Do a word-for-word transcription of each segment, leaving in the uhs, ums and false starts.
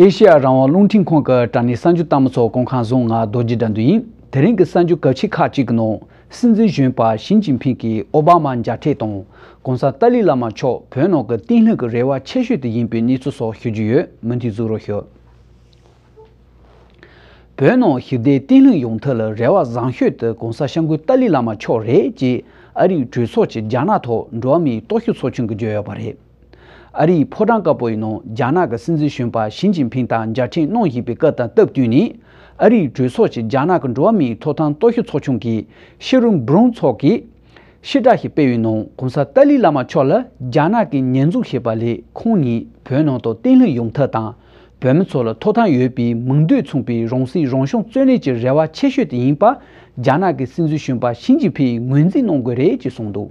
ཨེ་ཤེ་ཡ་རང་དབང་རླུང་འཕྲིན་ཁང་གི་དྲ་གནས་གསར་འགྱུར་ལྟ་མི་ཚོ་སྐུ་ཁམས་བཟང་། ང་རྡོ་རྗེ་དགྲ་འདུལ་ཡིན། དེ་རིང་གི་གསར་འགྱུར་གལ་ཆེ་ཁག་ཅིག་གི་ནང་། སྲིད་འཛིན་གཞོན་པ་ཞི་ཅིན་ཕིང་གིས་ཨོ་བྷ་མ་མཇལ་འཕྲད་དང་། གོང་ས་ཏཱ་ལའི་བླ་མ་མཆོག་བོད་ནང་གི་བསྟན་ལྷིང་གི་རེ་བ་ཆེ་ཤོས་དེ་ཡིན་པའི་གནས་ཚུལ་སོགས་ཞུ་རྒྱུ་ཡོད། མུ་མཐུད་གཟིགས་རོགས་ཞུ། བོད་ནང་ཞི་བདེ་བརྟན་ལྷིང་ཡོང་ཐབས་ལ་རེ་བ་བཟང་ཤོས་དེ་གོང་ས་སྐྱབས་མགོན་ཏཱ་ལའི་བླ་མ་མཆོག་རེད་ཅེས་ཨ་རིའི་གྲོས་ཚོགས་ཀྱི་རྒྱ་ནག་ཐོག་འགྲོ་བ་མིའི་རྟོག་ཞིབ་ཚོགས་ཆུང་གིས་བརྗོད་ཡོད་པ་རེད། ཨ་རིའི་ཕོ་བྲང་དཀར་པོ་ཡི་ནང་རྒྱ་ནག་གི་སྲིད་འཛིན་གཞོན་པ་ཞི་ཅིན་ཕིང་དང་མཇལ་འཕྲད་གནང་བཞིན་པའི་སྐབས་དང་སྟབས་བསྟུན་ནས། ཨ་རིའི་གྲོས་ཚོགས་ཀྱི་རྒྱ་ནག་གི་འགྲོ་བ་མིའི་ཐོབ་ཐང་རྟོག་ཞིབ་ཚོགས་ཆུང་གི་ཤེ་རོན་སྦུ་རུན་མཆོག་གིས་ཕྱིར་བསྒྲགས་ཤིག་སྤེལ་བའི་ནང་། གོང་ས་ཏཱ་ལའི་བླ་མ་མཆོག་ལ་རྒྱ་ནག་གིས་ཉེས་འཛུགས་བྱས་པ་ལས། ཁོང་ཉིད་བོད་ནང་དུ་བརྟན་ལྷིང་ཡོང་ཐབས་དང་། བོད་མི་ཚོ་ལ་ཐོབ་ཐང་ཡོད་པའི་མིང་དོན་མཚུངས་པའི་རང་སྲིད་རང་སྐྱོང་རྩོད་ལེན་གྱི་རེ་བ་ཆེ་ཤོས་དེ་ཡིན་པ། རྒྱ་ནག་གི་སྲིད་འཛིན་གཞོན་པ་ཞི་ཅིན་ཕིང་ངོས་འཛིན་གནང་དགོས་རེད་ཅེས་གསུངས་འདུག།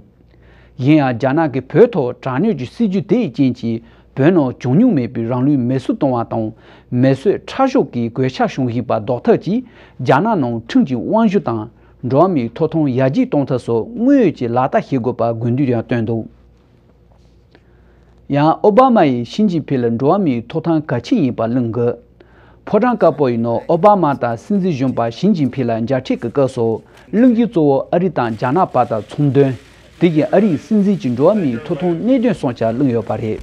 གཞན་ཡང་། རྒྱ་ནག་གིས་བོད་ཐོག་དྲག་གནོན་གྱི་སྲིད་ཇུས་དེའི་རྐྱེན་གྱིས། བོད་ནང་བྱུང་མྱོང་མེད་པའི་རང་ལུས་མེར་སྲེག་གཏོང་བ་དང་། མེ་གསོད་ཁྲག་ཕྱོགས་ཀྱི་གོད་ཆག་བྱུང་བཞིན་པ་ཟློག་ཐབས་ཀྱིས། རྒྱ་ནག་ནང་ཁྲིམས་ཀྱི་དབང་བསྒྱུར་དང་། འགྲོ་བ་མིའི་ཐོབ་ཐང་ཡར་རྒྱས་གཏོང་ཐབས་སོགས་དངོས་ཡོད་ཀྱི་ལག་བསྟར་བྱེད་དགོས་པ་དགོས་འདུན་ཡང་བཏོན་འདུག། ཡང་ཨོ་བྷ་མ་ཡིས་ཞི་ཅིན་ཕིང་ལ་འགྲོ་བ་མིའི་ཐོབ་ཐང་གལ་ཆེ་ཡིན་པ་གླེང་གི། ཕོ་བྲང་དཀར་པོ་ཡི་ནང་ཨོ་བྷ་མ་དང་སྲིད་འཛིན་གཞོན་པ་ཞི་ཅིན་ཕིང་ལ་མཇལ་འཕྲད་ཀྱི་སྐབས་སུ། གླེང་གཞི་གཙོ་བོ་ཨ་རི་དང་རྒྱ་ནག་བར་དུ་ཚོང་དོན། དེ་བཞིན་ཨ་རིའི་སྲིད་འཛིན་གྱི་འགྲོ་བ་མིའི་ཐོབ་ཐང་གནད་དོན་སོགས་ཀྱང་གླེང་ཡོད་པ་རེད།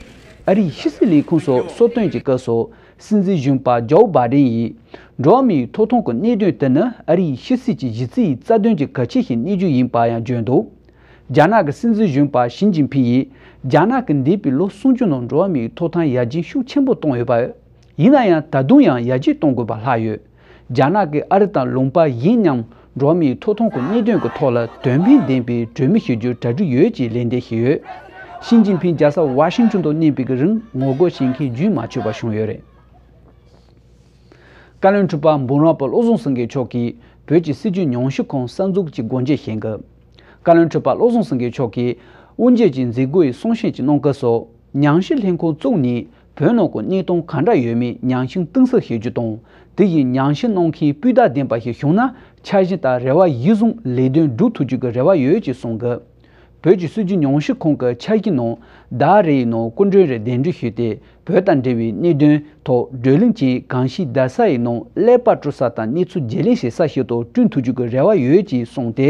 ཨ་རིའི་ཕྱི་སྲིད་ལས་ཁུངས་སོགས་གསར་བཏོན་གྱི་སྐབས་སུ། སྲིད་འཛིན་གཞོན་པ་ཇོ་བྷ་ཌེན་ཡིས། འགྲོ་བ་མིའི་ཐོབ་ཐང་གི་གནད་དོན་དེ་ནི་ཨ་རིའི་ཕྱི་སྲིད་ཀྱི་གཞི་རྩའི་རྩ་དོན་གྱི་གལ་ཆེ་ཞིང་གནད་གཞི་ཡིན་པ་ཡང་བརྗོད་འདུག། རྒྱ་ནག་གི་སྲིད་འཛིན་གཞོན་པ་ཞི་ཅིན་ཕིང་ཡིས། རྒྱ་ནག་གིས་འདས་པའི་ལོ་སུམ་ཅུ་ནང་འགྲོ་བ་མིའི་ཐོབ་ཐང་ཡར་རྒྱས་ཤུགས་ཆེན་པོ་བཏང་ཡོད་པ། ཡིན་ན་ཡང་ད་དུང་ཡང་ཡར་རྒྱས་གཏོང་དགོས་པ་ལྷག་ཡོད། རྒྱ་ནག་གིས་ཨ་རི་དང་ལུང་པ་གཞན་མཉམ་འགྲོ་བ་མིའི་ཐོབ་ཐང་གི་གནད་དོན་གྱི་ཐོག་ལ་དོན་ཕན་ལྡན་པའི་གྲོས་མོལ་བྱེད་རྒྱུར་གྲ་སྒྲིག་ཡོད་ཅེས་ལན་འདེབས་བྱས་ཡོད། ཞི་ཅིན་ཕིང་རྒྱལ་ས་ཝ་ཤིང་ཊོན་དུ་གནས་པའི་གི་རིང་ངོ་རྒོལ་བྱེད་མཁན་རྒྱུན་མ་ཆད་པར་བྱུང་ཡོད་རེད། བཀའ་བློན་ཁྲི་པ་འབུམ་རམས་པ་བློ་བཟང་སེང་གེ་མཆོག་གིས་བོད་ཀྱི་སྲིད་བྱུས་ཉམས་ཞིབ་ཁང་གསར་འཛུགས་ཀྱི་སྒོ་འབྱེད་བྱེད་འགོ། བཀའ་བློན་ཁྲི་པ་བློ་བཟང་སེང་གེ་མཆོག་གིས་དབུ་འབྱེད་ཀྱི་མཛད་སྒོའི་གསུང་བཤད་ཀྱི་གནང་སྐབས་སུ། ཉམས་ཞིབ་ལྷན་ཁང་བཙུགས་ནས་བོད་ནང་གི་གནས་སྟངས་ག་འདྲ་ཡོད་མེད་ཉམས་ཞིབ་གཏིང་ཟབ་བྱེད་རྒྱུ་དང་། དེ་བཞིན་ཉམས་ཞིབ་གནང་མཁན་སྤུས་དག་ལྡན་པ་ཞིག་བྱུང་ན་འཆར་གཞི་དང་རེ་བ་གཞིར་བཟུང་ལས་དོན་སྒྲུབ་ཐུབ་རྒྱུ་གི་རེ་བ་ཡོད་ཅེས་གསུངས་འདུག། བོད་ཀྱི་སྲིད་བྱུས་ཉམས་ཞིབ་ཁང་གི་འཆར་གཞིའི་ནང་ཟླ་རེའི་ནང་སྐུ་མགྲོན་རེ་གདན་འདྲེན་ཞུས་ཏེ། བོད་དང་འབྲེལ་བའི་གནད་དོན་ཐོག་བགྲོ་གླེང་བྱས། གང་ཞིག་རྡ་ས་ཡི་ནང་ཀླད་པ་བཀྲུ་ས་དང་གནས་ཚུལ་བརྗེ་ལེན་བྱེད་ས་ཞིག་ཏུ་བསྐྲུན་ཐུབ་རྒྱུ་གི་རེ་བ་ཡོད་ཅེས་གསུངས་ཏེ།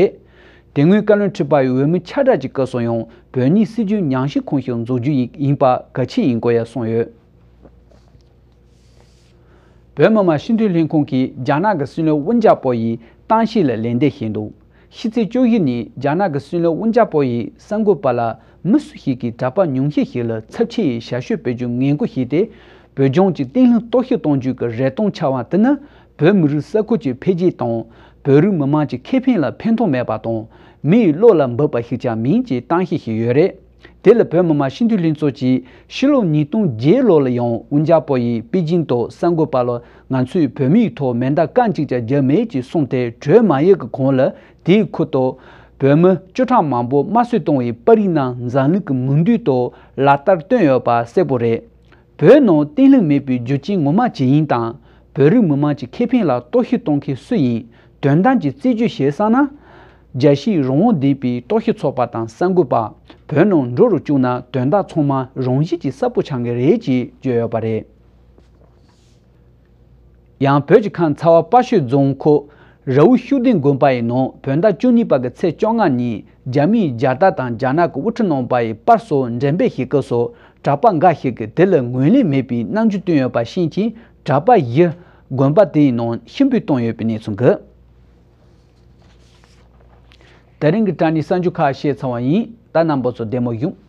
དེ་སྔོན་བཀའ་བློན་ཁྲི་པ་ཡི་འོས་མི་ཁྱབ་བསྒྲགས་ཀྱི་སྐབས་སུ་ཡང་བོད་མིའི་སྲིད་བྱུས་ཉམས་ཞིབ་ཁང་ཞིག་འཛུགས་རྒྱུ་ཡིན་པ་གལ་ཆེ་ཡིན་སྐོར་ཡང་གསུངས་ཡོད། བོད་མི་མང་སྤྱི་འཐུས་ལྷན་ཁང་གིས་རྒྱ་ནག་གི་སྲིད་བློན་ཝུན་ཅཱ་པོ་ཡི་གཏམ་བཤད་ལ་ལན་འདེབས་བྱས་འདུག། ཕྱི་ཚེས་བཅུ་བཞི་ཉིན་རྒྱ་ནག་གི་སྲིད་བློན་ཝུན་ཅཱ་པོ་ཡིས་གསར་འགོད་པ་ལ། མི་སུ་ཞིག་གིས་གྲྭ་པ་ཉུང་ཤས་ཤིག་ལ་ཚབས་ཆེ་ཡི་ཞབས་ཞུ་སྤེལ་རྒྱུ་ངན་སྐུལ་བྱས་ཏེ། བོད་ལྗོངས་ཀྱི་བརྟན་ལྷིང་གཏོར་བཤིག་གཏོང་རྒྱུ་གི་རེ་སྟོང་འཆར་བ་དེ་ནི། བོད་མི་རིགས་ས་ཁུལ་གྱི་འཕེལ་རྒྱས་དང་། བོད་རིགས་མི་མང་གི་ཁེ་ཕན་ལ་ཕན་ཐོགས་མེད་པ་དང་། མི་ཡི་བློ་ལ་འབབ་པ་ཞིག་ཀྱང་མིན་ཅེས་གཏམ་བཤད་བྱས་ཡོད་རེད། དེ་ལ་བོད་མི་མང་སྤྱི་འཐུས་ལྷན་ཚོགས་ཀྱིས་ཕྱི་ལོ་ཉིས་སྟོང་བརྒྱད་ལོ་ལ་ཡང་ཝུན་ཅཱ་པོ་ཡིས་པེ་ཅིང་དུ་གསར་འགོད་པ་ལ། ང་ཚོས་བོད་མིའི་ཐོག་མེ་མདའ་རྐང་གཅིག་ཀྱང་བརྒྱབ་མེད་ཅེས་གསུངས་ཏེ། གྲོས་མ་ཡོད་ཀྱི་གོང་ལ་དེའི་ཁུལ་དུ་བོད་མི་བཅུ་ཕྲག་མང་པོ་དམར་གསོད་གཏོང་བའི་པར་རིས་རྣམས་འཛམ་གླིང་གི་མིག་མདུན་དུ་ལག་བསྟར་བཏོན་ཡོད་པ་གསལ་པོ་རེད། བོད་ནང་བརྟན་ལྷིང་མེད་པའི་རྒྱུ་རྐྱེན་ངོ་མ་ཇི་ཡིན་དང་། བོད་རིགས་མི་མང་གི་ཁེ་ཕན་ལ་གཏོར་བཤིག་གཏོང་མཁན་སུ་ཡིན། དོན་དམ་གྱི་རྩད་གཅོད་བྱེད་བསམ་ན། རྒྱལ་སྤྱིའི་རང་དབང་ལྡན་པའི་རྟོག་ཞིབ་ཚོགས་པ་དང་གསར་འགོད་པ། བོད་ནང་འགྲོ་རུ་བཅུག་ན་དོན་དག་ཚང་མ་རང་བཞིན་གྱིས་གསལ་པོ་ཆགས་ངེས་རེད་ཅེས་བརྗོད་ཡོད་པ་རེད། ཡང་བོད་ཀྱི་ཁམས་ཚ་བ་དཔའ་ཤོད་རྫོང་ཁག་ར་བུ་ཤུག་ལྡིང་དགོན་པ་ཡི་ནང་བོད་ཟླ་བཅུ་གཉིས་པ་གི་ཚེས་བཅོ་ལྔ་ཉིན་རྒྱ་མིས་རྒྱལ་དར་དང་རྒྱ་ནག་གི་དབུ་ཁྲིད་རྣམ་པ་ཡི་པར་སོགས་འགྲེམས་སྤེལ་བྱེད་སྐབས་སུ། གྲྭ་པ་འགའ་ཞིག་གིས་དེ་ལ་ངོས་ལེན་མེད་པའི་རྣམ་འགྱུར་བསྟན་ཡོད་པ་ཤེས་རྐྱེན་གྲྭ་པ་བཞི་དགོན་པ་དེའི་ནང་ཕྱིར་འབུད་བཏང་ཡོད་པའི་གནས་ཚུལ་འགོད། དེ་རིང་གི་དྲ་གནས་གསར་འགྱུར་ཁག་བཤད་ཚར་བ་ཡིན། ད་རྣམ་པ་ཚོ་བདེ་མོ་བཞུགས།